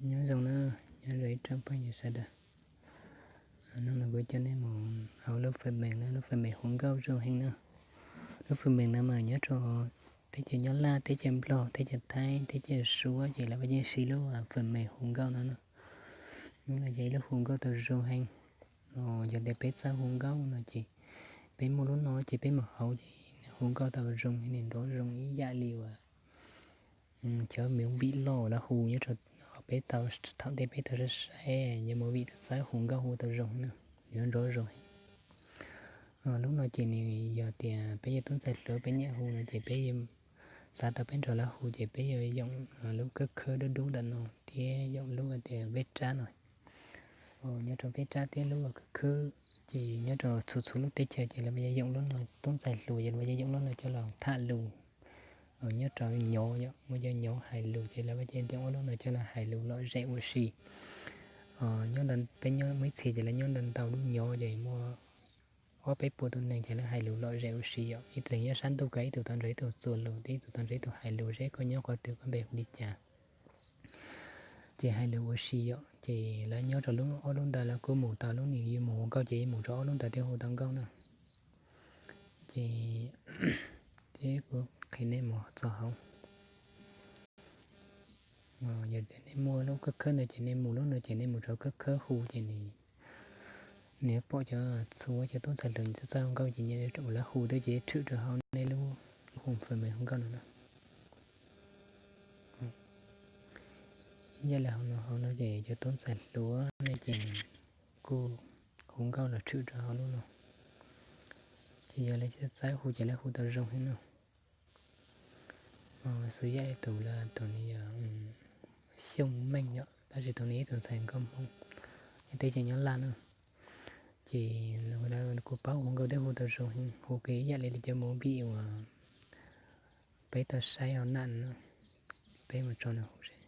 Nyob zoo na, nyob zoo ib tsoom phooj ywg sawv daws. Hnub no kuv coj nej mus hauv lub fwm meem na, lub fwm meem hu nkauj zoo heev na. Lub fwm meem no mas nyob rau teb chaws Nyab Laj, teb chaws Nplog, teb chaws Thaib, teb chaws Suav ces lawv yeej siv lub fwm meem hu nkauj no na. Lub no ces ib lub hu nkauj tau zoo heev. Yog tias peb txawj hu nkauj no ces peb muaj lub no ces peb mus hauv ces nws hu nkauj tau zoo, nws nrov zoo ib yam li uas cov movie loj lawv hu nyob rau peb tau, thaum ntej peb tau saib saib cov movie txawj hu nkauj hu tau zoo na, nws nrov zoo. Lub no ces nws yog tias peb yog tub ntxhais hluas peb nyiam hu no ces peb xav tau peb nrog lawv hu ces peb yuav yoom lub khawb khawb dub dub ntawm no thiab yoom lub tias peb rab no. Nyob rau peb rab thiab lub khawb khawb ces nyob rau txhua txhua lub teb chaws ces lawv yuav yoom lub no, tub ntxhais hluas ces lawv yuav yoom lub no coj los tham lus. Nyob rau nyov yom, muaj cov nyov hais lus ces lawv yeej yoom lub no coj los hais lus lom zem ua si. Nyob ntawm peb nyob muaj ib txhia ces lawv nyob ntawm ntau lub nyov ces muaj ob peb puas tus neeg ces lawv hais lus lom zem ua si yom, ib tug nyob sab ntuj ko ib tug tau nrog ib tug txuas lus thiab ib tug tau nrog ib tug hais lus seb koj nyob qhov twg koj npe hu li cas. Ces hais lus ua si yom, ces lawv nyob rau lub ob lub ntawd lawv kuj mus tau, lub nws yuav mus hu nkauj ces yuav mus rau ob lub ntawd thiaj hu tau nkauj na. Ces, ces kuv qhia nej mus txog hauv. Yog tias nej muaj lub khawb khawb ntawd ces nej mus lub no ces nej mus rau khawb khawb hu ces nws, nws yuav pom cov txhua cov tub ntxhais hluas txawj txawj hu nkauj ces nyiam ua lawv hu thiab ces tshwm rau hauv nej lub hu fwm meem hu nkauj no na. Ib yam li hauv no, hauv no ces cov tub ntxhais hluas no ces kuj hu nkauj los tshwm rau hauv lub no. Ces yog lawv txawj hu ces lawv hu tau zoo heev no. Xws yam tus lawv tus nws yog Xyooj Meej yom, tab sis tus nws ib tug ntxhais nkauj Hmoob nyob teb chaws Nyab Laj na. Ces lawv kuj paub hu nkauj thiab hu tau zoo heev, hu kiag ib yam li cov movie uas peb tau saib hauv nam no, peb mus tso nws hu seb.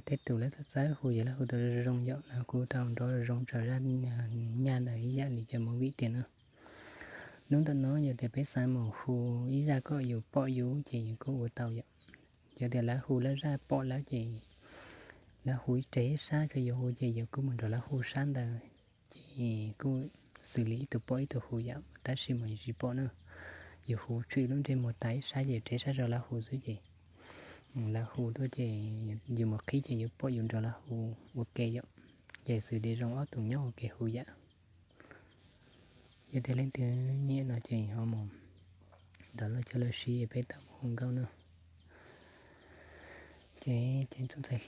Tej tus lawv txawj txawj hu ces lawv hu tau zoo yom, lawv kuj tau nrov zoo raws zaj nyaj ntawd ib yam li cov movie tiag na. Hnub ntawm no yog tias peb xav mus hu ib zaj kom yus pom yus ces yus kuj ua tau yom. Yog tias lawv hu lawv zaj pom lawv ces lawv hu ib reg ib sab rau yus hu ces yus kuj mus nrog lawv hu sab ntawd, ces kuj xws li ib tug pom ib tug hu yom, tab sis mas yus tsis pom na. Yus hu tshwm lub ntsej muag tas ib sab ces reg ib sab rau lawv hu xwb ces lawv hu tuaj ces yus mus qhib ces yus pom yus nrog lawv hu ua ke yom, ces xws li zoo ob tug nyob ua ke hu yam. Yog tias leej twg nyiam no ces ho mus download coj los siv peb tau mus hu nkauj na. Ces ceev txuj ntxhais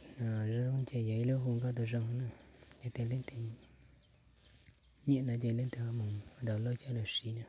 zoo ces yog ib lub hu nkauj tau zoo na. Yog tias leej twg nyiam no ces leej twg ho mus download coj los siv na.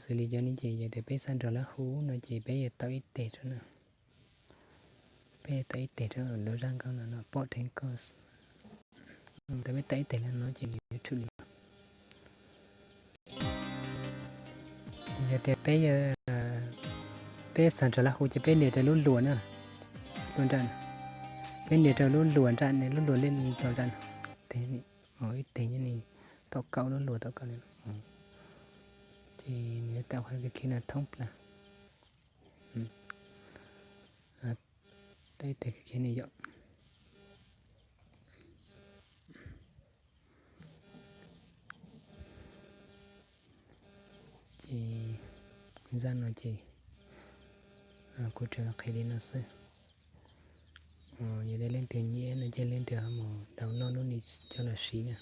Xws li cov no ces yog tias peb xav nrog lawv hu no ces peb yuav tau ib teg rau na. Peb tau ib teg rau lub zaj nkauj no no pom dheev koj xwb. Tau peb tau ib teg li no ces nws yuav tshwm li no. Yog tias peb, peb xav rau lab hu ces peb nias rau lub luas na, luas nram na. Peb nias rau lub luas nram ne, lub luas lej li los nram na. Teg, ib teg nyob ni, tom kaum lub luas tom kaum li no. Ces nws yuav tau qhov khev no thoob plaws. Tau ib teg khev ni yom. Ces zaj no ces kuv tsuas qhia li no xwb. Yog tias leej twg nyiam no ces leej twg ho mus download lub ni coj los siv na.